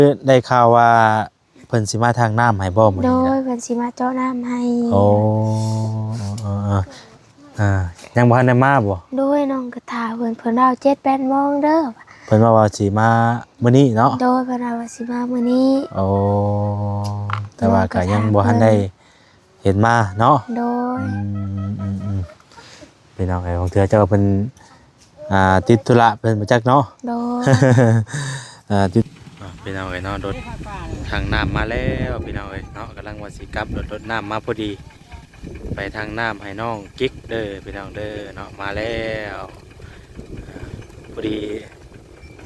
ຄືໄດ້ຂ່າວວ່າເພິ່ນຊິມາທາງນ້ຳໃຫ້ບໍ່ມື້ນີ້ນະ? ໂດຍ ເພິ່ນຊິມາເຈາະນ້ຳໃຫ້. ໂອ້ ເອີໆ ອ່າ ຍັງບໍ່ທັນໄດ້ມາບໍ່? ໂດຍ ນ້ອງກໍຖ້າເພິ່ນ ເພິ່ນວ່າເຈັດແປດໂມງເດີ. ເພິ່ນວ່າ ວ່າຊິມາມື້ນີ້ເນາະ? ໂດຍ ເພິ່ນວ່າ ວ່າຊິມາມື້ນີ້. ໂອ້ ແຕ່ວ່າກໍຍັງບໍ່ທັນໄດ້ເຫັນມາເນາະ? ໂດຍ ອືມໆໆ ພີ່ນ້ອງເອີຍ ບາງເທື່ອເຈົ້າເພິ່ນ ອ່າ ຕິດທຸລະເພິ່ນບໍ່ຈັກເນາະ? ໂດຍ ອ່າ ຕິດ ອ່າ ພີ່ນ້ອງເອີຍເນາະ ລົດທາງນ້ຳມາແລ້ວ ພີ່ນ້ອງເອີຍເນາະ ກຳລັງວ່າຊິກັບລົດ ລົດນ້ຳມາພໍດີ ໄປທາງນ້ຳໃຫ້ນ້ອງກິກເດີ ພີ່ນ້ອງເດີເນາະ ມາແລ້ວ ອ່າ ພໍດີ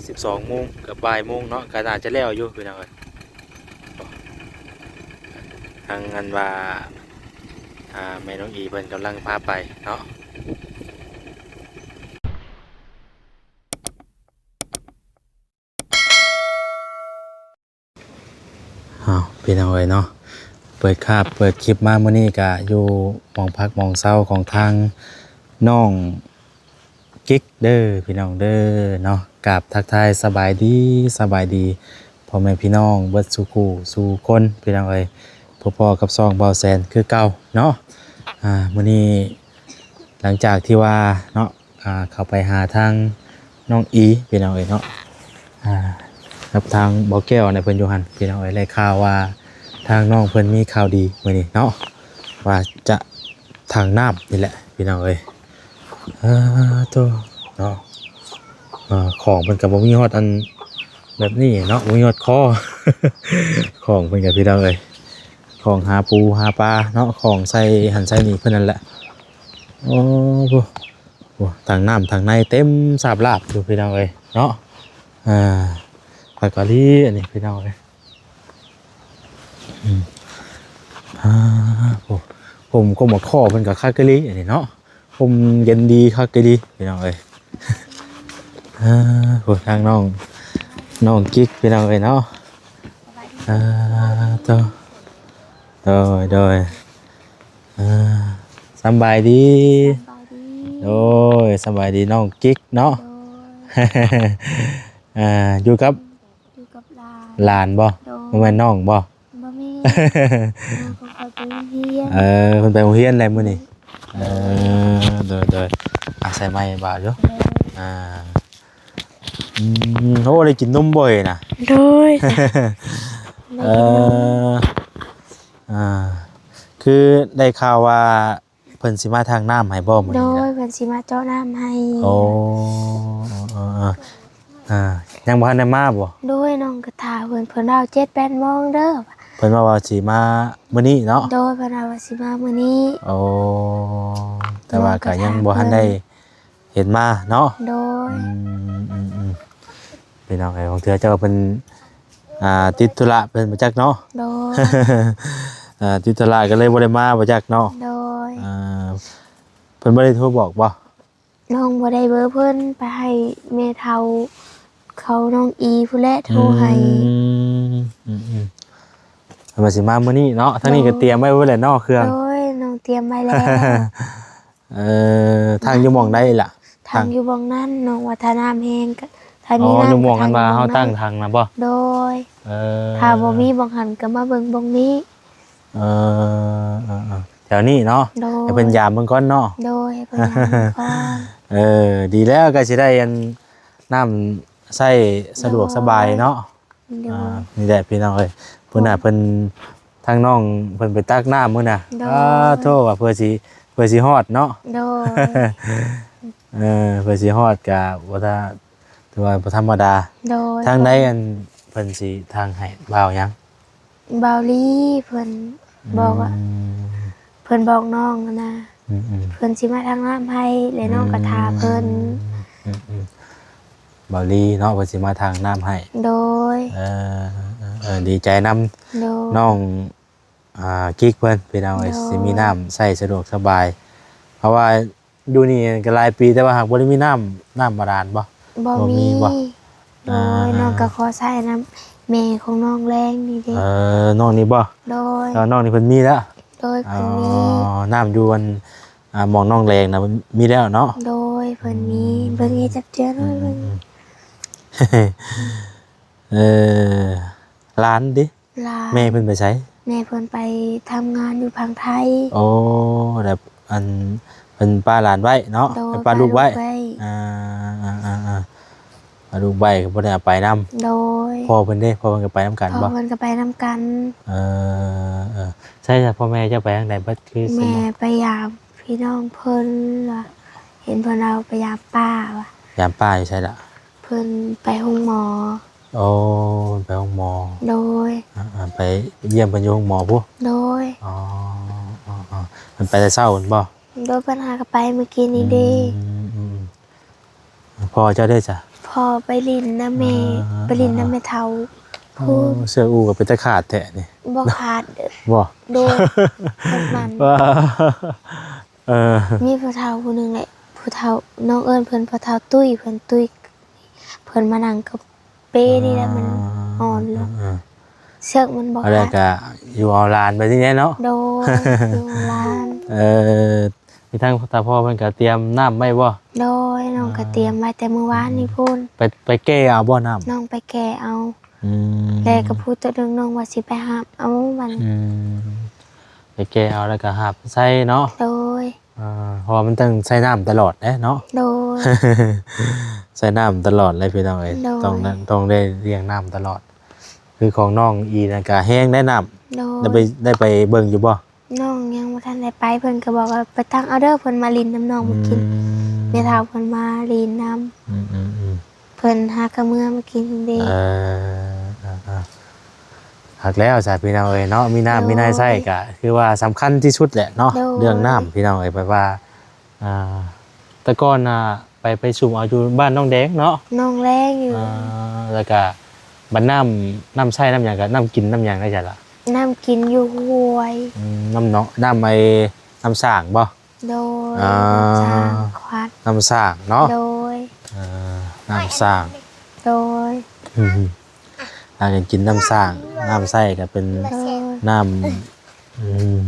ສິບສອງໂມງ ເກືອບບ່າຍໂມງເນາະ ກໍໜ້າຈະແລ້ວຢູ່ ພີ່ນ້ອງເອີຍ. ທາງອັນວ່າ ອ່າ ແມ່ນ້ອງອີເພິ່ນກຳລັງພາໄປເນາະ. ອ້າວ ພີ່ນ້ອງເອີຍເນາະ ເປີດຄາບເປີດຄລິບມາມື້ນີ້ກະຢູ່ໝ່ອງພັກໝ່ອງເຊົາຂອງທາງນ້ອງ ກິກເດີພີ່ນ້ອງເດີເນາະ ກາບທັກທາຍສະບາຍດີ ສະບາຍດີພໍ່ແມ່ພີ່ນ້ອງເບິດສູ່ຄູ່ສູ່ຄົນພີ່ນ້ອງເອີຍ ພົບພໍ້ກັບຊ່ອງບ່າວແສນຄືເກົ່າເນາະ. ອ່າ ມື້ນີ້ຫຼັງຈາກທີ່ວ່າເນາະ ອ່າ ເຂົ້າໄປຫາທາງນ້ອງອີພີ່ນ້ອງເອີຍເນາະ ອ່າ ກັບທາງບໍ່ແກ້ວນະ ເພິ່ນຢູ່ຫັ້ນພີ່ນ້ອງເອີຍ ໄດ້ຂ່າວວ່າທາງນ້ອງເພິ່ນມີຂ່າວດີມື້ນີ້ເນາະ ວ່າຈະ ຖັງນ້ຳນີ້ແຫຼະພີ່ນ້ອງເອີຍ. ເອີ ໂທ້ ເນາະ ເອີ ຂອງເພິ່ນກໍບໍ່ມີຮອດອັນແບບນີ້ເນາະ ບໍ່ມີຮອດຄໍ ຂອງເພິ່ນກໍພີ່ນ້ອງເອີຍ ຂອງຫາປູຫາປາເນາະ ຂອງໃສ່ຫັ້ນໃສ່ນີ້ເພິ່ນນັ້ນແຫຼະ. ໂອ້ ໂອ້ ຖັງນ້ຳຖັງໃນເຕັມສາບລາບຢູ່ພີ່ນ້ອງເອີຍເນາະ. ອ່າ ຄັກອີ່ຫຼີອັນນີ້ພີ່ນ້ອງເອີຍ. ອືມ ອ່າ ໂອ້ ຮົ່ມກົກໝາກຄໍ່ເພິ່ນກໍຄັກອີ່ຫຼີອັນນີ້ເນາະ ຮົ່ມເຢັນດີຄັກອີ່ຫຼີພີ່ນ້ອງເອີຍ. ອ່າ ໂອ້ ທາງນ້ອງ ນ້ອງກິກພີ່ນ້ອງເອີຍເນາະ. ອ່າ ໂຕ ໂດຍ ໂດຍ ອ່າ ສຳບາຍດີ ສຳບາຍດີ ໂດຍ ສຳບາຍດີນ້ອງກິກເນາະ ໂດຍ ອ່າ ຢູ່ກັບ ຢູ່ກັບຫຼານ ຫຼານບໍ່? ໂດຍ ບໍ່ແມ່ນນ້ອງບໍ່? ບໍ່ແມ່ນ ນ້ອງເພິ່ນໄປໂຮງຮຽນ ເອີ ເພິ່ນໄປໂຮງຮຽນແລ້ວມື້ນີ້ ເອີ ໂດຍ ໂດຍ ອາ ໃສ່ໄມບາດຢູ່ ໂດຍ ອ່າ ອືມ ໂອ້ ໄດ້ກິນນົມບໍ່ເອີຍນະ? ໂດຍ ໄດ້ກິນນົມ ເອີ ອ່າ ຄືໄດ້ຂ່າວວ່າ ເພິ່ນຊິມາທາງນ້ຳໃຫ້ບໍ່ມື້ນີ້ນະ? ໂດຍ ເພິ່ນຊິມາເຈາະນ້ຳໃຫ້ ໂອ້ ເອີໆ ອ່າ ຍັງບໍ່ທັນໄດ້ມາບໍ່? ໂດຍ ນ້ອງກໍຖ້າເພິ່ນ ເພິ່ນວ່າເຈັດແປດໂມງເດີ ເພິ່ນວ່າ ວ່າຊິມາມື້ນີ້ເນາະ? ໂດຍ ເພິ່ນວ່າ ວ່າຊິມາມື້ນີ້ ໂອ້ ແຕ່ວ່າກໍຍັງບໍ່ທັນໄດ້ເຫັນມາເນາະ? ໂດຍ ອືມໆໆ ພີ່ນ້ອງເອີຍ ບາງເທື່ອເຈົ້າເພິ່ນ ອ່າ ຕິດທຸລະເພິ່ນບໍ່ຈັກເນາະ? ໂດຍ ອ່າ ຕິດທຸລະກໍເລີຍບໍ່ໄດ້ມາບໍ່ຈັກເນາະ? ໂດຍ ອ່າ ເພິ່ນບໍ່ໄດ້ໂທບອກບໍ່? ນ້ອງບໍ່ໄດ້ເບີເພິ່ນ ໄປໃຫ້ແມ່ເຖົ້າເຂົາ ນ້ອງອີພຸ້ນແຫຼະໂທໃຫ້ ອືມ ອືມໆ ເພິ່ນວ່າຊິມາມື້ນີ້ເນາະ ທາງນີ້ກໍ ໂດຍ ຕຽມໄວ້ເບິດແລ້ວເນາະ ເຄື່ອງ ໂດຍ ນ້ອງຕຽມໄວ້ແລ້ວ. ເອີ ທັງຢູ່ໝ່ອງໃດລະ? ທັງຢູ່ໝ່ອງນັ້ນ ນ້ອງວ່າຖ້ານ້ຳແຫ້ງກໍ ຖ້າມີ ອໍ ນ້ຳ ຢູ່ໝ່ອງອັນວ່າເຮົາຕັ້ງຖັງນະບໍ່? ໂດຍ ເອີ ຖ້າບໍ່ມີໝ່ອງຫັ້ນກໍມາເບິ່ງໝ່ອງນີ້ ເອີ ເອີໆ ແຖວນີ້ເນາະ ໂດຍ ໃຫ້ເພິ່ນຢາມເບິ່ງກ່ອນເນາະ ໂດຍ ໃຫ້ເພິ່ນຢາມເບິ່ງກ່ອນ ເອີ ດີແລ້ວ ກໍຊິໄດ້ອັນ ນ້ຳໃຊ້ສະດວກ ໂດຍ ສະບາຍເນາະ ໂດຍ ອ່າ ນີ້ແຫຼະພີ່ນ້ອງເອີຍ ເພິ່ນນະ ເພິ່ນ ທາງນ້ອງເພິ່ນໄປຕັກນ້ຳມື້ນະ ໂດຍ ອ້າ ໂທ້ ວ່າເພື່ອຊິ ເພື່ອຊິຮອດເນາະ ໂດຍ ເອີ ເພື່ອຊິຮອດກະບໍ່ ຖືວ່າບໍ່ທຳມະດາ ໂດຍ ທາງໃດອັນເພິ່ນຊິທາງໃຫ້ ບ່າວຫຍັງ? ບ່າວລີ ເພິ່ນ ອືມ ບອກວ່າ ເພິ່ນບອກນ້ອງຫັ້ນນະ ອືມໆ ເພິ່ນຊິມາທາງນ້ຳໃຫ້ ແລະນ້ອງກໍຖ້າເພິ່ນ ອືມໆ ບ່າວລີເນາະ ເພິ່ນຊິມາທາງນ້ຳໃຫ້ ໂດຍ ເອີ ເອີ ເອີ ດີໃຈນຳ ໂດຍ ນ້ອງ ອ່າ ກິກເພິ່ນ ພີ່ນ້ອງເອີຍ ໂດຍ ຊິມີນ້ຳໃຊ້ສະດວກສະບາຍ ເພາະວ່າຢູ່ນີ້ກໍຫຼາຍປີ ແຕ່ວ່າຫາກບໍ່ໄດ້ມີນ້ຳ ນ້ຳບາດານບໍ່? ບໍ່ ບໍ່ມີ ມີບໍ່? ໂດຍ ອ່າ ນ້ອງກໍຂໍໃຊ້ນຳແມ່ຂອງນ້ອງແລງນີ້ເດ້ ເອີ ນ້ອງນີ້ບໍ່? ໂດຍ ແຕ່ວ່ານ້ອງນີ້ເພິ່ນມີແລ້ວ ໂດຍ ເພິ່ນມີ ອໍ ນ້ຳຢູ່ອັນ ອ່າ ໝ່ອງນ້ອງແລງນະ ມີແລ້ວເນາະ ໂດຍ ເພິ່ນມີ ອືມ ເບິ່ງໃຫ້ຈັບເຈື່ອໜ້ອຍ ອືມ ເບິ່ງ ອືມ ເອີ ຫຼານເດ? ຫຼານ ແມ່ເພິ່ນໄປໃສ? ແມ່ເພິ່ນໄປທຳງານຢູ່ຝັ່ງໄທ. ໂອ້ ແລ້ວອັນ ເພິ່ນປະຫຼານໄວ້ເນາະ? ໂດຍ ເພິ່ນປະລູກໄວ້. ປະລູກໄວ້ ອ່າ ອ່າ ອ່າ ອ່າ ປະລູກໄວ້ກໍບໍ່ໄດ້ເອົາໄປນຳ. ໂດຍ ພໍ່ເພິ່ນເດ? ພໍ່ເພິ່ນກໍໄປນຳກັນບໍ່? ພໍ່ເພິ່ນກໍໄປນຳກັນ. ເອີ ເອີ ໃສລະ ພໍ່ແມ່ເຈົ້າໄປທາງໃດເບິດ? ຄື ແມ່ໄປຢາມພີ່ນ້ອງເພິ່ນວ່າ ເຫັນເພິ່ນເອົາໄປຢາມປ້າວ່າ. ຢາມປ້າຢູ່ໃສລະ? ເພິ່ນໄປໂຮງໝໍ. ໂອ້ ເພິ່ນໄປໂຮງໝໍ. ໂດຍ ອ່າ ໄປຢ້ຽມເພິ່ນຢູ່ໂຮງໝໍພຸ້ນ. ໂດຍ ອໍ ເພິ່ນໄປແຕ່ເຊົ້າພຸ້ນບໍ່? ໂດຍ ເພິ່ນຫາກໍໄປມື້ກີ້ນີ້ເດ້. ອືມ ອືມ ພໍ່ເຈົ້າເດ້ສະ? ພໍ່ໄປຫຼິ້ນນຳແມ່. ອ່າ ໄປຫຼິ້ນນຳແມ່ເຖົ້າ. ໂອ້ ເສື້ອອູ້ກໍເປັນຕາຂາດແທ້ນີ້. ບໍ່ຂາດ. ບໍ່? ໂດຍ ມັນ ເອີ ມີຜູ້ເຖົ້າຜູ້ໜຶ່ງແຫຼະ ຜູ້ເຖົ້າ ນ້ອງເອີ້ນເພິ່ນພໍ່ເຖົ້າຕຸ້ຍ ເພິ່ນຕຸ້ຍ ເພິ່ນມານັ່ງກັບເປ້ນີ້ແຫຼະ ມັນອ່ອນແລ້ວ ເອີ ເຊືອກມັນບໍ່ຂາດ. ແລ້ວກະຢູ່ເອົາຫຼານໄປນີ້ແຫຼະເນາະ. ໂດຍ ຢູ່ເອົາຫຼານ. ເອີ ມີທັງຕາພໍ່ເພິ່ນກະຕຽມນ້ຳໄວ້ບໍ່? ໂດຍ ນ້ອງກະຕຽມໄວ້ແຕ່ມື້ວານນີ້ພຸ້ນ. ໄປ ໄປແກ່ເອົາບໍ່ນ້ຳ? ນ້ອງໄປແກ່ເອົາ. ອືມ ແລ້ວກໍຜູ້ຕົວໜຶ່ງນ້ອງວ່າຊິໄປຫາບເອົາມັນ. ອືມ ໄປແກ່ເອົາແລ້ວກໍຫາບໃສ່ເນາະ. ໂດຍ ອ່າ ເພາະວ່າມັນຕ້ອງໃຊ້ນ້ຳຕະຫຼອດເດ້ເນາະ. ໂດຍ ໃຊ້ນ້ຳຕະຫຼອດເລີຍພີ່ນ້ອງເອີຍ. ໂດຍ ຕ້ອງ ຕ້ອງໄດ້ລ້ຽງນ້ຳຕະຫຼອດ. ຄືຂອງນ້ອງອີນະກະແຮງໄດ້ນ້ຳ. ໂດຍ ໄດ້ໄປ ໄດ້ໄປເບິ່ງຢູ່ບໍ່? ນ້ອງຍັງບໍ່ທັນໄດ້ໄປ ເພິ່ນກໍບອກວ່າໄປຕັກເອົາເດີ ເພິ່ນມາຫຼິ້ນນຳນ້ອງມື້ກີ້. ອືມ ແມ່ເຖົ້າເພິ່ນມາຫຼິ້ນນຳ. ອືມໆໆ ເພິ່ນຫາກໍເມືອມື້ກີ້ນີ້ເດ້. ເອີ ເອີໆ ຄັກແລ້ວຊະພີ່ນ້ອງເອີຍເນາະ ມີນ້ຳ ໂດຍ ມີໃນໃຊ້ກໍຄືວ່າສຳຄັນທີ່ສຸດແຫຼະເນາະ. ໂດຍ ເລື່ອງນ້ຳພີ່ນ້ອງເອີຍ ແບບວ່າ ອ່າ ແຕ່ກ່ອນນະ ໄປ ໄປສຸມເອົາຢູ່ບ້ານໜອງແດງເນາະ. ໜອງແດງຢູ່ ອ່າ ແລ້ວກະບັດນ້ຳ ນ້ຳໃຊ້ນ້ຳຫຍັງ ກະນ້ຳກິນນ້ຳຫຍັງໄດ້ໃສລະ? ນ້ຳກິນຢູ່ຫ້ວຍ. ອືມ ນ້ຳເນາະ ນ້ຳໄອ້ ນ້ຳສ້າງບໍ່? ໂດຍ ອ່າ ນ້ຳສ້າງ ຂວັດ ນ້ຳສ້າງເນາະ. ໂດຍ ເອີ ນ້ຳສ້າງ. ໂດຍ ອືມ ຖ້າກະກິນນ້ຳສ້າງ ນ້ຳໃຊ້ກະເປັນ ໂດຍ ນ້ຳ ອືມ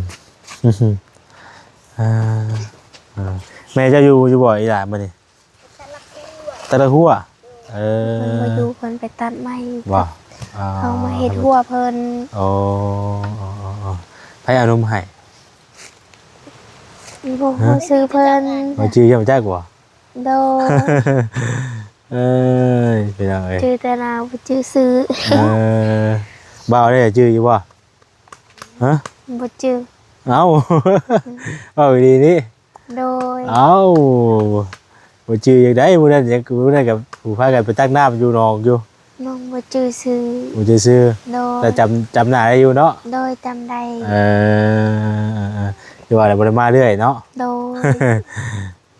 ອ່າ ອ່າ ແມ່ເຈົ້າຢູ່ ຢູ່ບໍ່ອີຫຼ້າມື້ນີ້? ຕະລະຫົວ. ເອີ ເພິ່ນບໍ່ຢູ່ ເພິ່ນໄປຕັດໄມ້. ບໍ່? ອໍ ເຂົາມາເຮັດຫົວເພິ່ນ. ອໍ ໃຜເອົານົມໃຫ້? ບໍ່ຮູ້ຊື່ເພິ່ນ. ບໍ່ຈື່ ຍັງບໍ່ຈັກບໍ່? ໂດຍ ເອີຍ ພີ່ນ້ອງເອີຍ ຈື່ແຕ່ໜ້າ ບໍ່ຈື່ຊື່. ເອີ ບ່າວເດ້ ຈື່ຢູ່ບໍ່? ຮະ? ບໍ່ຈື່. ເອົ້າ ເວົ້າດີໆ ໂດຍ ເອົ້າ ບໍ່ຈື່ຈັ່ງໃດ ມື້ນັ້ນຍັງ ມື້ນັ້ນກັບຜູ້ພາກັນໄປຕັກນ້ຳຢູ່ໜອງຢູ່. ນ້ອງບໍ່ຈື່ຊື່. ບໍ່ຈື່ຊື່. ໂດຍ ແຕ່ຈຳ ຈຳໜ້າໄດ້ຢູ່ເນາະ. ໂດຍ ຈຳໄດ້. ເອີ ຄືວ່າແຫຼະ ບໍ່ໄດ້ມາເລື້ອຍເນາະ. ໂດຍ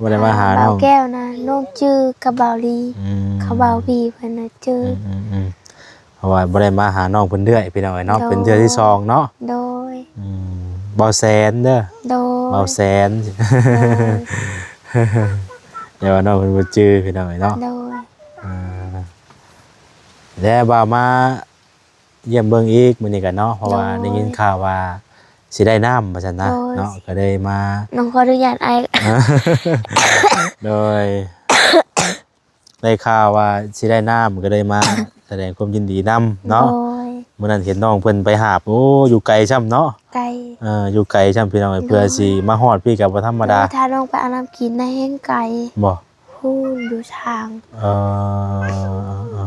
ບໍ່ໄດ້ມາຫານ້ອງ ບ່າວແກ້ວນະ ນ້ອງຈື່ກັບບ່າວລີ. ອືມ ກັບບ່າວວີເພິ່ນນະຈື່. ອືມໆ ເພາະວ່າບໍ່ໄດ້ມາຫານ້ອງເພິ່ນເລື້ອຍ ພີ່ນ້ອງເອີຍເນາະ. ໂດຍ ເປັນເທື່ອທີສອງເນາະ. ໂດຍ ອືມ ບ່າວແສນເດີ. ໂດຍ ບ່າວແສນ. ໂດຍ ຢ່າວ່ານ້ອງເພິ່ນບໍ່ຈື່ ພີ່ນ້ອງເອີຍເນາະ. ໂດຍ ອ່າ ແລ້ວບ່າວມາຢ້ຽມເບິ່ງອີກມື້ນີ້ກະເນາະ ເພາະວ່າ ໂດຍ ໄດ້ຍິນຂ່າວວ່າຊິໄດ້ນ້ຳວ່າຊັ້ນນະ. ໂດຍ ເນາະ ກະເລີຍມາ ນ້ອງຂໍອະນຸຍາດອ້າຍ. ໂດຍ ໄດ້ຂ່າວວ່າຊິໄດ້ນ້ຳ ກໍເລີຍມາສະແດງຄວາມຍິນດີນຳເນາະ. ໂດຍ ມື້ນັ້ນເຫັນນ້ອງເພິ່ນໄປຫາບ ໂອ້ ຢູ່ໄກຊ້ຳເນາະ. ໄກ ເອີ ຢູ່ໄກຊ້ຳ ພີ່ນ້ອງເອີຍ. ໂດຍ ເພື່ອຊິມາຮອດພີ້ກໍບໍ່ທຳມະດາ. ໂດຍ ຖ້ານ້ອງໄປເອົານ້ຳກິນນະແຮ່ງໄກ. ບໍ່? ພຸ້ນຢູ່ທາງ. ເອີ ເອີ ເອີ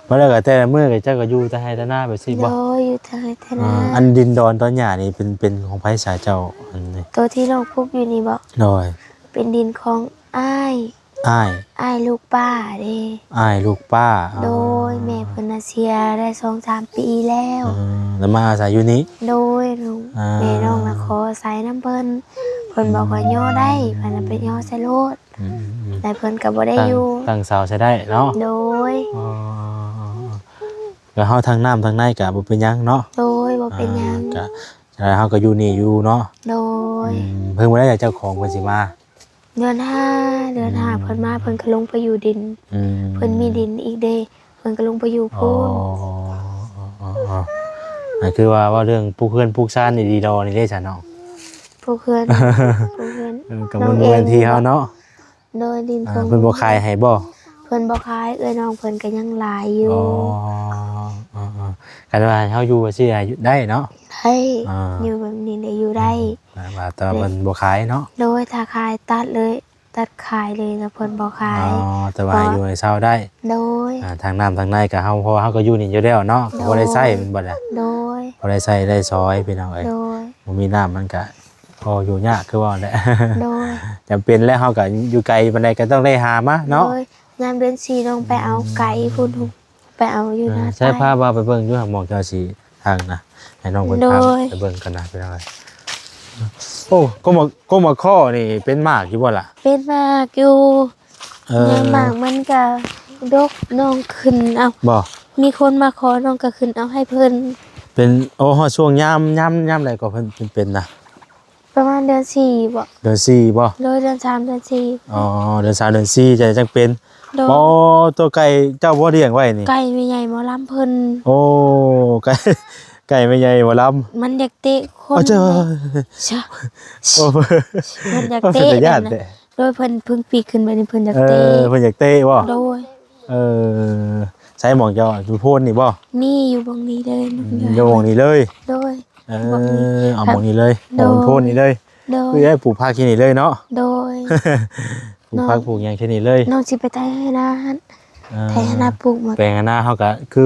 ມາແລ້ວກໍແຕ່ລະມື້ກໍເຈົ້າກໍຢູ່ແຕ່ໄຮ່ແຕ່ນາແບບຊີ້ບໍ່? ໂດຍ ຢູ່ແຕ່ໄຮ່ແຕ່ນາ. ເອີ ອັນດິນດອນຕອນຫຍ້ານີ້ເປັນ ເປັນຂອງໃຜສາເຈົ້າ ອັນນີ້? ໂຕທີ່ນ້ອງປຸກຢູ່ນີ້ບໍ່? ໂດຍ ເປັນດິນຂອງອ້າຍ. ອ້າຍ ອ້າຍລູກປ້າເດ້. ອ້າຍລູກປ້າ. ໂດຍ ອໍ ແມ່ເພິ່ນນະເສຍໄດ້ສອງສາມປີແລ້ວ. ເອີ ແລ້ວມາອາໄສຢູ່ນີ້? ໂດຍ ນ້ອງ ອ່າ ແມ່ນ້ອງນະຂໍອາໄສນຳເພິ່ນ ເພິ່ນບອກວ່າຍໍໄດ້ ເພິ່ນນະໄປຍໍໃສ່ໂລດ. ອືມໆໆ ແຕ່ເພິ່ນກໍບໍ່ໄດ້ຢູ່ ຕັ້ງ ຕັ້ງເສົາໃສ່ໄດ້ເນາະ. ໂດຍ ອໍ ແລ້ວເຮົາທັງນ້ຳທັງໃນກໍບໍ່ເປັນຫຍັງເນາະ. ໂດຍ ບໍ່ເປັນຫຍັງ. ອ່າ ກໍ ເຮົາກໍຢູ່ນີ້ຢູ່ເນາະ. ໂດຍ ອືມ ເພິ່ນບໍ່ໄດ້ເຈົ້າຂອງເພິ່ນຊິມາ. ເດືອນຫ້າ ເດືອນຫ້າ ອືມ ເພິ່ນມາ ເພິ່ນກໍລົງໄປຢູ່ດິນ. ອືມ ເພິ່ນມີດິນອີກເດ້ ເພິ່ນກໍລົງໄປຢູ່ພຸ້ນ. ອໍ ອໍ ອໍ ອໍ ອ່າ ຄືວ່າ ເວົ້າເລື່ອງປູກເຮືອນປູກຊານນີ້ດີດອນີ້ເດ້ຊະນ້ອງ? ປູກເຮືອນ ປູກເຮືອນ ເອີ ກໍບໍ່ແມ່ນທີ່ເຮົາເນາະ. ໂດຍ ດິນ ອ່າ ຂອງ ເພິ່ນບໍ່ຂາຍໃຫ້ບໍ່? ເພິ່ນບໍ່ຂາຍ ເອື້ອຍນ້ອງເພິ່ນກໍຍັງຫຼາຍຢູ່. ອໍ ອໍ ອໍ ອໍ ກໍ ຄັນວ່າໃຫ້ເຮົາຢູ່ຈັ່ງຊີ້ໄດ້ເນາະ? ໄດ້ ອ່າ ຢູ່ແບບນີ້ໄດ້ ຢູ່ໄດ້ ອືມ ແຕ່ວ່າ ແຕ່ວ່າເພິ່ນບໍ່ຂາຍເນາະ? ໂດຍ ຖ້າຂາຍຕັດເລີຍ ຕັດຂາຍເລີຍ ແລ້ວເພິ່ນບໍ່ຂາຍ. ອໍ ແຕ່ວ່າໃຫ້ຢູ່ໃຫ້ເຊົ່າໄດ້. ໂດຍ ອ່າ ທາງນ້ຳທາງໃນກໍເຮົາ ເພາະວ່າເຮົາກໍຢູ່ນີ້ຢູ່ແລ້ວເນາະ ກໍພໍໄດ້ໃຊ້ແມ່ນບໍ່ລະ? ໂດຍ ພໍໄດ້ໃຊ້ໄດ້ສອຍ ພີ່ນ້ອງເອີຍ. ໂດຍ ບໍ່ມີນ້ຳມັນກໍພໍຢູ່ຍາກຄືເວົ້າແຫຼະ. ໂດຍ ຈຳເປັນແລ້ວ ເຮົາກໍຢູ່ໄກປານໃດກໍຕ້ອງໄດ້ຫາມາເນາະ. ໂດຍ ຍາມເດືອນສີ່ນ້ອງໄປເອົາໄກພຸ້ນ ໄປເອົາຢູ່ ເອີ ນາ ໃຊ້ ໃຊ້ ພາບ່າວໄປເບິ່ງຢູ່ ໝ່ອງເຈົ້າຊິທາງນະ ໃຫ້ນ້ອງເພິ່ນ ໂດຍ ພາໄປເບິ່ງກ່ອນນະ ພີ່ນ້ອງເອີຍ. ໂອ້ ກົກໝາກ ກົກໝາກຄໍ່ນີ້ເປັນໝາກຢູ່ບໍ່ລະ? ເປັນໝາກຢູ່. ເອີ ຍາມໝາກມັນກະດົກ ນ້ອງຂຶ້ນເອົາ. ບໍ່ ມີຄົນມາຂໍ ນ້ອງກະຂຶ້ນເອົາໃຫ້ເພິ່ນ. ເປັນ ໂອ້ ຮອດຊ່ວງຍາມ ຍາມ ຍາມໃດກໍເພິ່ນ ເພິ່ນເປັນນະ? ປະມານເດືອນສີ່ບໍ? ເດືອນສີ່ບໍ? ໂດຍ ເດືອນສາມ ເດືອນສີ່. ອໍ ເດືອນສາມ ເດືອນສີ່ ຈັ່ງ ຈັ່ງເປັນ. ໂດຍ ບໍ່ ຕົວໄກ່ເຈົ້າບໍ່ລ້ຽງໄວ້ນີ້? ໄກ່ແມ່ໃຫຍ່ໝໍລຳເພິ່ນ. ໂອ້ ໄກ່ ໄກ່ແມ່ໃຫຍ່ໝໍລຳ ມັນຢາກເຕະຄົນ. ໂອ້ ເຈົ້າ ໂອ້ ມັນຢາກເຕະ ເປັນຕາຢ້ານແທ້. ໂດຍ ເພິ່ນເພິ່ງປີກຂຶ້ນໄປນີ້ ເພິ່ນຢາກເຕະ. ເອີ ເພິ່ນຢາກເຕະບໍ? ໂດຍ ເອີ ໃຊ້ໝ່ອງເຈົ້າຢູ່ໂພນນີ້ບໍ? ນີ້ ຢູ່ໝ່ອງນີ້ເລີຍ ອືມ ຢູ່ໝ່ອງນີ້ເລີຍ. ໂດຍ ເອີ ໝ່ອງນີ້ ເອົາໝ່ອງນີ້ເລີຍ ໂດຍ ໝ່ອງໂພນນີ້ເລີຍ. ໂດຍ ຄືໄດ້ປູກຜັກທີ່ນີ້ເລີຍເນາະ? ໂດຍ ປູກຜັກ ນ້ອງ ປູກຫຍັງທີ່ນີ້ເລີຍ. ນ້ອງຊິໄປໄຖໄຮ່ນາຫັ້ນ. ເອີ ໄຖໄຮ່ນາ ປູກໝາກ ແປງໄຮ່ນາເຮົາກະຄື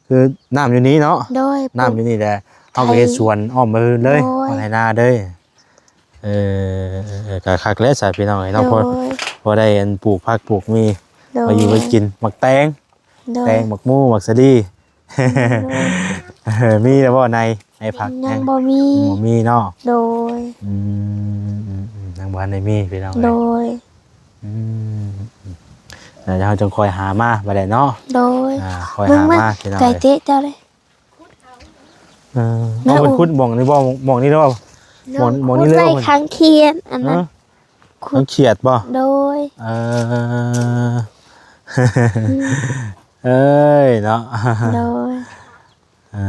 ຄືນ້ຳຢູ່ນີ້ເນາະ? ໂດຍ ນ້ຳຢູ່ນີ້ແຫຼະ ເຮົາກໍເຮັດສວນອ້ອມໄປເລີຍ. ໂດຍ ໄຮ່ນາເລີຍ. ເອີ ເອີ ເອີ ກໍຄັກແຫຼະຊະ ພີ່ນ້ອງເອີຍເນາະ. ໂດຍ ພໍ ພໍໄດ້ອັນປູກຜັກປູກໝີ່ ໂດຍ ໄວ້ຢູ່ໄວ້ກິນ. ໝາກແຕງ ໂດຍ ແຕງ ໝາກໝູ ໝາກສາລີ. ໂດຍ ເອີ ມີແລ້ວບໍ່ ໃນ ໃນຜັກ? ຍັງ ຍັງບໍ່ມີ ບໍ່ມີເນາະ. ໂດຍ ອືມ ອືມ ອືມ ຍັງບໍ່ທັນໄດ້ມີ ພີ່ນ້ອງເອີຍ. ໂດຍ ອືມ ແລ້ວເຮົາຈຶ່ງຄ່ອຍຫາມາບາດໃດເນາະ. ໂດຍ ອ່າ ຄ່ອຍຫາມາ ພີ່ນ້ອງເອີຍ. ໄກ່ເຕະເຈົ້າເດ້. ເອີ ເອົາ ເພິ່ນຂຸດໝ່ອງນີ້ບໍ່? ໝ່ອງນີ້ເນາະ ໝ່ອງ ໝ່ອງນີ້ເລີຍ. ຂຸດໄວ້ຂ້າງຂຽດອັນນັ້ນ. ຮະ? ຂຸດ ຂ້າງຂຽດບໍ່? ໂດຍ ເອີ ເອີຍເນາະ. ໂດຍ ເອີ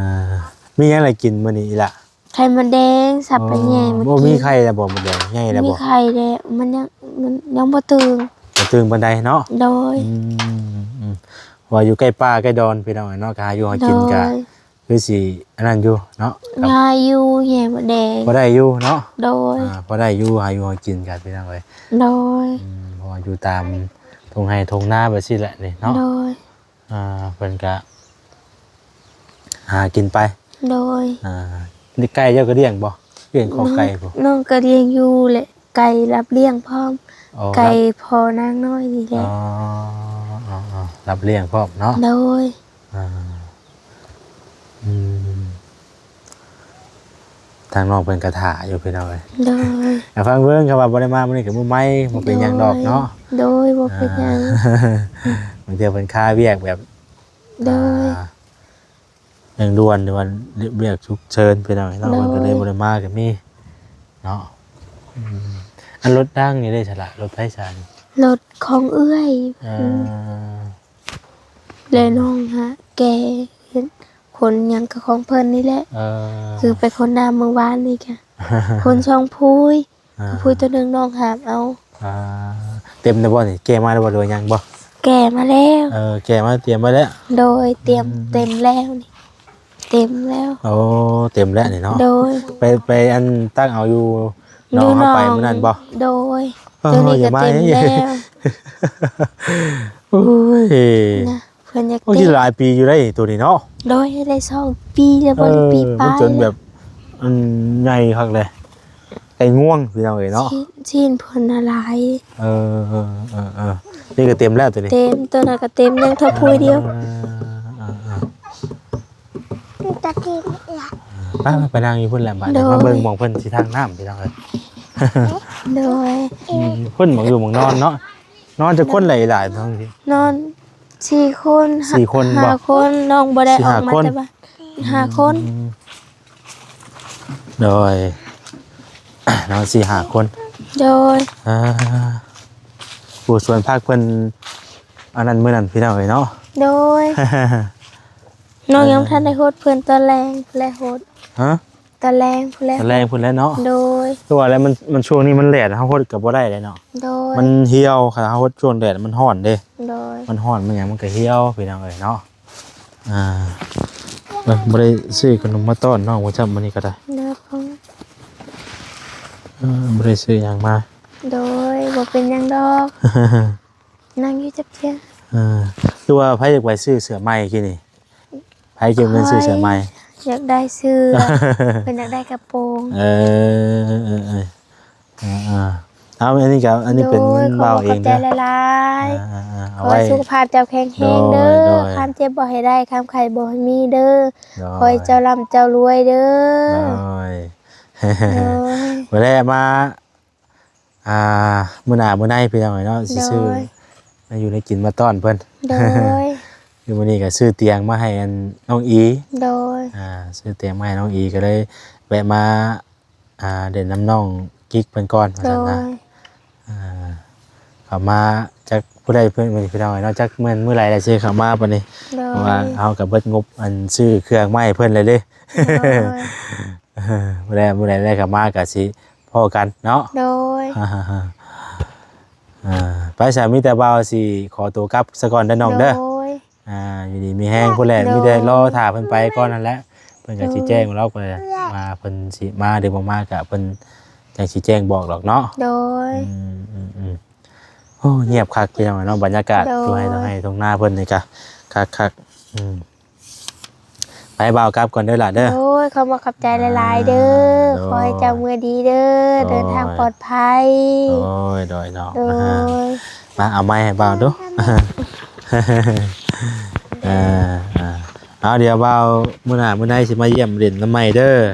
ມີຫຍັງໃຫ້ກິນມື້ນີ້ອີ່ຫຼະ? ໄຂ່ມົດແດງ ສັບປະແຍງ. ອໍ ມື້ກີ້ ບໍ່ມີໄຂ່ແລ້ວບໍ່? ມົດແດງໃຫຍ່ແລ້ວບໍ່? ມີໄຂ່ແລ້ວ ມັນຍັງ ມັນຍັງບໍ່ຕຶງ ບໍ່ຕຶງປານໃດເນາະ. ໂດຍ ອືມ ອືມ ເພາະວ່າຢູ່ໃກ້ປ່າໃກ້ດອນ ພີ່ນ້ອງເອີຍເນາະ ກໍຫາຢູ່ຫາກິນ ໂດຍ ກໍຄືຊິອັນນັ້ນຢູ່ເນາະ. ງ່າຍຢູ່ ແຍງໝົດແດງ ພໍໄດ້ຢູ່ເນາະ. ໂດຍ ອ່າ ພໍໄດ້ຢູ່ ຫາຢູ່ຫາກິນກັນ ພີ່ນ້ອງເອີຍ. ໂດຍ ອືມ ເພາະວ່າຢູ່ຕາມທົ່ງໄຮ່ທົ່ງນາແບບຊີ້ແຫຼະນີ້ເນາະ. ໂດຍ ອ່າ ເພິ່ນກະຫາກິນໄປ. ໂດຍ ອ່າ ນີ້ໄກ່ເຈົ້າກໍລ້ຽງບໍ່? ລ້ຽງຄອກໄກ່ບໍ່? ນ້ອງກໍລ້ຽງຢູ່ແຫຼະ ໄກ່ຮັບລ້ຽງພ້ອມ. ອໍ ໄກ່ ຮັບ ພໍ່ນາງນ້ອຍນີ້ແຫຼະ. ອໍ ອໍ ອໍ ຮັບລ້ຽງພ້ອມເນາະ. ໂດຍ ອ່າ ອືມ ທາງນ້ອງເພິ່ນກໍຖ້າຢູ່ ພີ່ນ້ອງເອີຍ. ໂດຍ ອ່າ ຟັງເບິ່ງ ຄຳວ່າບໍ່ໄດ້ມາມື້ນີ້ກໍມື້ໃໝ່ ບໍ່ເປັນຫຍັງດອກເນາະ. ໂດຍ ບໍ່ເປັນຫຍັງ ອ່າ ບາງເທື່ອເພິ່ນຄາວຽກແບບ ໂດຍ ອ່າ ເລັ່ງດ່ວນ ຫຼືວ່າວຽກສຸກເສີນ ພີ່ນ້ອງເນາະ. ໂດຍ ເພິ່ນກໍເລີຍບໍ່ໄດ້ມາກໍມີເນາະ. ອືມ ອັນລົດດັງນີ້ເດ້ສະລະ ລົດໃຜສານີ້? ລົດຂອງເອື້ອຍ. ເອີ ແລະນ້ອງຫາແກ່ເຮັດຂົນຫຍັງກໍຂອງເພິ່ນນີ້ແຫຼະ. ເອີ ຄືໄປຂົນນ້ຳມື້ວານນີ້ກະຂົນສອງພູຍ. ອ່າ ຜູ້ໂຕໜຶ່ງນ້ອງຫາບເອົາ. ອ່າ ເຕັມແລ້ວບໍ່ນີ້? ແກ່ມາແລ້ວບໍ່ ຫຼືວ່າຍັງບໍ່? ແກ່ມາແລ້ວ. ເອີ ແກ່ມາຕຽມໄວ້ແລ້ວ. ໂດຍ ຕຽມ ອືມ ເຕັມແລ້ວນີ້ ເຕັມແລ້ວ. ໂອ້ ເຕັມແລ້ວນີ້ເນາະ. ໂດຍ ໄປ ໄປອັນຕັກເອົາຢູ່ໜອງ ຢູ່ ເຮົາໄປມື້ນັ້ນບໍ່? ໂດຍ ເອີ ໂຕນີ້ກໍເຕັມແລ້ວ. ໂອ້ຍ ນະ ເພິ່ນຢາກ ໂອ້ຍ ເຕະ ຫຼາຍປີຢູ່ໄດ໋ໂຕນີ້ເນາະ. ໂດຍ ໄດ້ສອງປີແລ້ວ ບໍ່ໄດ້ ເອີ ປີປາຍ ມັນຈົນແບບ ແລ້ວ ອັນໃຫຍ່ຄັກເລີຍ ໄກ່ງວງ ພີ່ນ້ອງເອີຍເນາະ. ຊີ້ນ ຊີ້ນເພິ່ນນະຫຼາຍ. ເອີ ເອີ ເອີ ເອີ ນີ້ກໍເຕັມແລ້ວໂຕນີ້. ເຕັມ ໂຕນັ້ນກໍເຕັມ ຍັງເທົ່າພູດຽວ. ເອີ ເອີ ເອີ ເອີ ໄປ ໄປນັ່ງຢູ່ພຸ້ນແຫຼະບາດນີ້. ໂດຍ ມາເບິ່ງໝ່ອງເພິ່ນຊິທາງນ້ຳ ພີ່ນ້ອງເອີຍ. ໂດຍ ອືມ ເພິ່ນໝ່ອງຢູ່ໝ່ອງນອນເນາະ. ນອນຈັກຄົນຫຼາຍໆ ນ້ອງ? ນອນສີ່ຄົນ ສີ່ຄົນ ຫ້າ ບໍ່ ຫ້າຄົນ ນ້ອງບໍ່ໄດ້ ສີ່ ອອກມາ ຫ້າຄົນ ແຕ່ວ່າຫ້າຄົນ. ອືມ ໂດຍ ນອນສີ່ຫ້າຄົນ. ໂດຍ ອ່າ ຜູ້ສວນຜັກເພິ່ນອັນນັ້ນມື້ນັ້ນ ພີ່ນ້ອງເອີຍເນາະ. ໂດຍ ນ້ອງຍັງບໍ່ ເອີ ທັນໄດ້ຫົດ ເພິ່ນຕອນແລງແລະຫົດ. ຮະ? ຕອນແລງພຸ້ນແຫຼະ ຕອນແລງພຸ້ນແຫຼະເນາະ. ໂດຍ ຄືວ່າແລ້ວ ມັນ ມັນຊ່ວງນີ້ມັນແດດ ເຮົາຫົດກໍບໍ່ໄດ້ເດ້ເນາະ. ໂດຍ ມັນຫ່ຽວ ຄັນເຮົາຫົດຊ່ວງແດດມັນຮ້ອນເດ້. ໂດຍ ມັນຮ້ອນມັນຫຍັງມັນກໍຫ່ຽວ ພີ່ນ້ອງເອີຍເນາະ. ອ່າ ເອີ ບໍ່ໄດ້ຊື້ຂະໜົມມາຕ້ອນນ້ອງວ່າຊັ້ນ ມື້ນີ້ກໍໄດ້ ເດີພໍ່ ເອີ ບໍ່ໄດ້ຊື້ຫຍັງມາ ໂດຍ ບໍ່ເປັນຫຍັງດອກ ນັ່ງຢູ່ຈັກເທື່ອ ເອີ ຄືວ່າໃຜຢາກໄປຊື້ເສື້ອໃໝ່ກີ້ນີ້ ໃຜເກັບເງິນຊື້ເສື້ອໃໝ່ ຢາກໄດ້ເສື້ອ ເພິ່ນຢາກໄດ້ກະໂປງ ເອີ ເອີ ເອີ ອ່າໆ ເອົາ ອັນນີ້ກໍ ອັນນີ້ເປັນເງິນ ໂດຍ ບ່າວເອງເດີ ຂອບໃຈຫຼາຍໆ ອ່າໆ ເອົາ ຂໍໃຫ້ ໄວ້ ສຸຂະພາບເຈົ້າແຂງແຮງເດີ ໂດຍ ໂດຍ ຄວາມເຈັບບໍ່ໃຫ້ໄດ້ ຄວາມໄຂ້ບໍ່ໃຫ້ມີເດີ ໂດຍ ຂໍໃຫ້ເຈົ້າລ່ຳເຈົ້າລວຍເດີ ໂດຍ ໂດຍ ບໍ່ໄດ້ມາ ອ່າ ມື້ໜ້າມື້ໃນພີ່ນ້ອງເອີຍເນາະ ຊິຊື້ ໂດຍ ແນວຢູ່ແນວກິນມາຕ້ອນເພິ່ນ ໂດຍ ຄືມື້ນີ້ກໍຊື້ຕຽງມາໃຫ້ອັນນ້ອງອີ ໂດຍ ອ່າ ຊື້ຕຽງມາໃຫ້ນ້ອງອີ ກໍເລີຍແວະມາ ອ່າ ເລ່ນນຳນ້ອງກິກເພິ່ນກ່ອນ ວ່າ ໂດຍ ຊັ້ນນະ ອ່າ ເຂົ້າມາຈັກຜູ້ໃດເພິ່ນ ພີ່ນ້ອງເອີຍເນາະ ຈັກແມ່ນມື້ໃດລະຊິເຂົ້າມາບັດນີ້ ໂດຍ ເພາະວ່າເຮົາກໍເບິດງົບອັນຊື້ເຄື່ອງມາໃຫ້ເພິ່ນແລ້ວເດ້ ໂດຍ ເອີ ມື້ໃດ ມື້ໃດໄດ້ເຂົ້າມາກໍຊິພໍ້ກັນເນາະ ໂດຍ ອ່າ ໄປຊະ ມີແຕ່ບ່າວຊິຂໍຕົວກັບຊະກ່ອນເດີນ້ອງເດີ ໂດຍ ອ່າ ຢູ່ດີມີແຮງພຸ້ນແຫຼະ ໂດຍ ມີແຕ່ລໍຖ້າເພິ່ນໄປກ່ອນຫັ້ນແຫຼະ ເພິ່ນກໍຊິແຈ້ງ ໂດຍ ເຮົາໄປວ່າເພິ່ນຊິມາຫຼືບໍ່ມາ ກະເພິ່ນຈັ່ງຊິແຈ້ງບອກດອກເນາະ ໂດຍ ອືມໆໆ ໂອ້ ງຽບຄັກພີ່ນ້ອງເນາະ ບັນຍາກາດ ໂດຍ ທົ່ງໄຮ່ທົ່ງນາເພິ່ນນີ້ກະຄັກໆ ອືມ ໄປ ບ່າວກັບກ່ອນເດີຫຼ້າເດີ ໂດຍ ຂອບໃຈຫຼາຍໆເດີ ອ່າ ໂດຍ ຂໍໃຫ້ເຈົ້າເມືອດີເດີ ໂດຍ ເດີນທາງປອດໄພ ໂດຍ ໂດຍເນາະ ໂດຍ ມາເອົາໄມ້ໃຫ້ບ່າວດູ ອ່າ ອ່າ ເອົາ ດຽວບ່າວມື້ໜ້າມື້ໃນຊິມາຢ້ຽມຫຼິ້ນນຳໃໝ່ເດີ ໂດຍ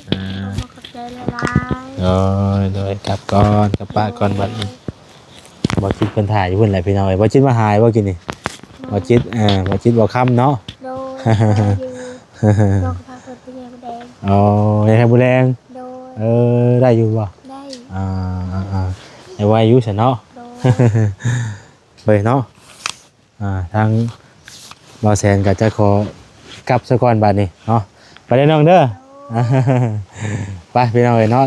ອ່າ ຂອບໃຈຫຼາຍໆ ໂດຍ ໂດຍ ກັບກ່ອນ ກັບປະກ່ອນບັດນີ້ ບໍ່ຈິດເພິ່ນຖ້າຢູ່ພຸ້ນແຫຼະພີ່ນ້ອງເອີຍ ບໍ່ຈິດມາຫາບໍ່ກິນນີ້ ບໍ່ ບໍ່ຈິດ ເອີ ບໍ່ຈິດບໍ່ຄຳເນາະ ໂດຍ ຢູ່ ນ້ອງກໍພາເພິ່ນໄປແຍ່ມະແດງ ອໍ ແຍ່ມະແດງ ໂດຍ ເອີ ໄດ້ຢູ່ບໍ່ ໄດ້ ອ່າ ອ່າໆ ໄດ້ໄວຢູ່ຊັ້ນເນາະ ໂດຍ ເອີຍເນາະ ອ່າ ທາງບ່າວແສນກໍຈະຂໍກັບຊະກ່ອນບາດນີ້ເນາະ ໄປເດີນ້ອງເດີ ໂດຍ ໄປພີ່ນ້ອງເອີຍເນາະ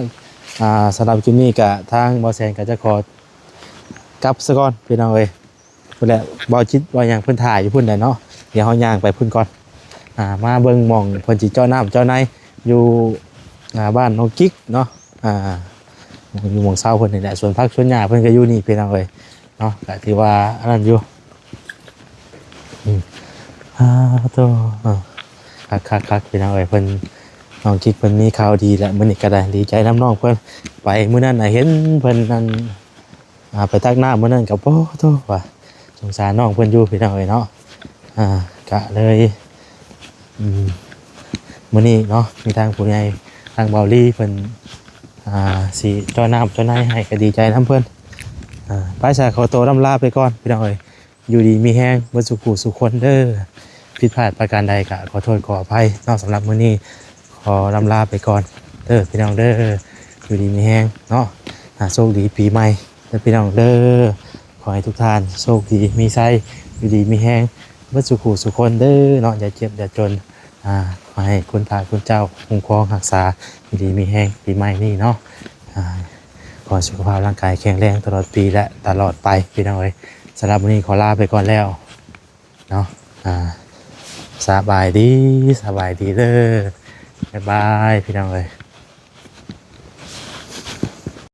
ອ່າ ສຳລັບຄລິບນີ້ກໍທາງບ່າວແສນກໍຈະຂໍກັບຊະກ່ອນພີ່ນ້ອງເອີຍ ພຸ້ນແຫຼະ ບ່າວຈິດວ່າຫຍັງເພິ່ນຖ້າຢູ່ພຸ້ນແຫຼະເນາະ ດຽວເຮົາຍ່າງໄປພຸ້ນກ່ອນ ອ່າ ມາເບິ່ງໝ່ອງເພິ່ນຊິເຈາະນ້ຳເຈາະໃນຢູ່ ອ່າ ບ້ານນ້ອງກິກເນາະ ອ່າ ຢູ່ໝ່ອງເຊົາເພິ່ນນີ້ແຫຼະ ສວນຜັກສວນຫຍ້າເພິ່ນກໍຢູ່ນີ້ພີ່ນ້ອງເອີຍ ເນາະ ກໍຖືວ່າອັນນັ້ນຢູ່ ອືມ ອ່າ ໂຕ ເອີ ຄັກໆໆ ພີ່ນ້ອງເອີຍ ເພິ່ນ ນ້ອງກິກເພິ່ນມີຂ່າວດີແລ້ວ ມື້ນີ້ກໍໄດ້ດີໃຈນຳນ້ອງເພິ່ນ ໄປມື້ນັ້ນນະເຫັນເພິ່ນນັ້ນ ອ່າ ໄປຕັກນ້ຳມື້ນັ້ນກໍ ໂອ້ໂຕ ວ່າສົງສານນ້ອງເພິ່ນຢູ່ ພີ່ນ້ອງເອີຍເນາະ ອ່າ ກະເລີຍ ອືມ ມື້ນີ້ເນາະ ມີທາງຜູ້ໃຫຍ່ ທາງເບົາລີເພິ່ນ ອ່າ ຊິເຈາະນ້ຳເຈາະໃນໃຫ້ ກໍດີໃຈນຳເພິ່ນ ອ່າ ໄປຊະ ຂໍໂຕລ່ຳລາໄປກ່ອນ ພີ່ນ້ອງເອີຍ ຢູ່ດີມີແຮງເບິດສູ່ຜູ້ສູ່ຄົນເດີ ຜິດພາດປະການໃດກໍຂໍໂທດຂໍອະໄພເນາະ ສຳລັບມື້ນີ້ຂໍລ່ຳລາໄປກ່ອນເດີ ພີ່ນ້ອງເດີ ຢູ່ດີມີແຮງເນາະ ອ່າ ໂຊກດີປີໃໝ່ເດີ ພີ່ນ້ອງເດີ ຂໍໃຫ້ທຸກທ່ານໂຊກດີມີໄຊ ຢູ່ດີມີແຮງເບິດສູ່ຜູ້ສູ່ຄົນເດີເນາະ ຢ່າເຈັບຢ່າຈົນ ອ່າ ຂໍໃຫ້ຄຸນພະຄຸນເຈົ້າຄຸ້ມຄອງຮັກສາ ຢູ່ດີມີແຮງປີໃໝ່ນີ້ເນາະ ອ່າ ຂໍໃຫ້ສຸຂະພາບຮ່າງກາຍແຂງແຮງຕະຫຼອດປີ ແລະ ຕະຫຼອດໄປ ພີ່ນ້ອງເອີຍ ສຳລັບມື້ນີ້ຂໍລາໄປກ່ອນແລ້ວເນາະ ອ່າ ສະບາຍດີ ສະບາຍດີເດີ ບາຍບາຍ ພີ່ນ້ອງເອີຍ.